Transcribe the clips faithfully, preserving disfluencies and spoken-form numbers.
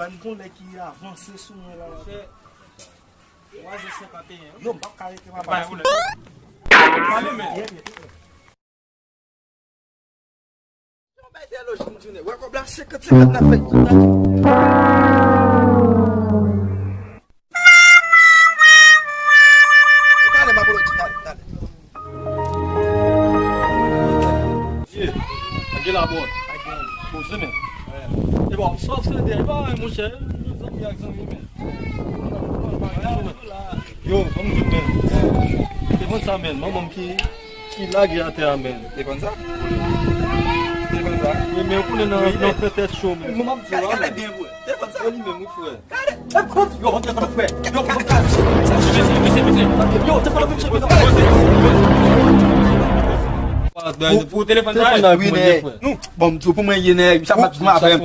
M gon lè ki avanse sou mwen la. Twa zè senkant e en. Yo, m p ap ka rete, m ap Bay pati. Pale, men. Yon bay de lojik m tounen. Wè kòb la senkant senkant n ap fè. Talè, m ap lòt, talè, talè. Ye, a gen labòt. Poze men. E bon, sa se de, e pa anyen, monchè. Zanmi ak zanmi, men. Yo, ban m di w, men. Te konn sa, men. Manman m ki, ki lage atè a, men. Te konn sa? Te konn sa? Wi, men ou konnen nan, nan fè tèt cho, men. Mwen m ap di w la, Gade men. Byen vre. Te konn sa? Se li menm, wi, frè. Yo, yo, yo, frè. Yo, yo, yo, yo, yo, yo, yo, Pou telefòn sa, Telefòn nan Wi, pou mwen nèg. frè. Bon, m tou pou mwen ye nèg. Sa pa touman avè m.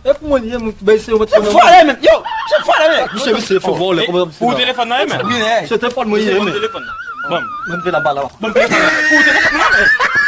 E pou mwen ye, mwen bay se yon Fò fò la men. Yo, se fò la men. Misye, misye, fò vòlè, kòman pou telefòn nan, men. Wi, nèg. Se telefòn mwen ye, Pou men. telefòn nan. Bon. Mwen te la ba la. Bon, pou telefòn nan, men.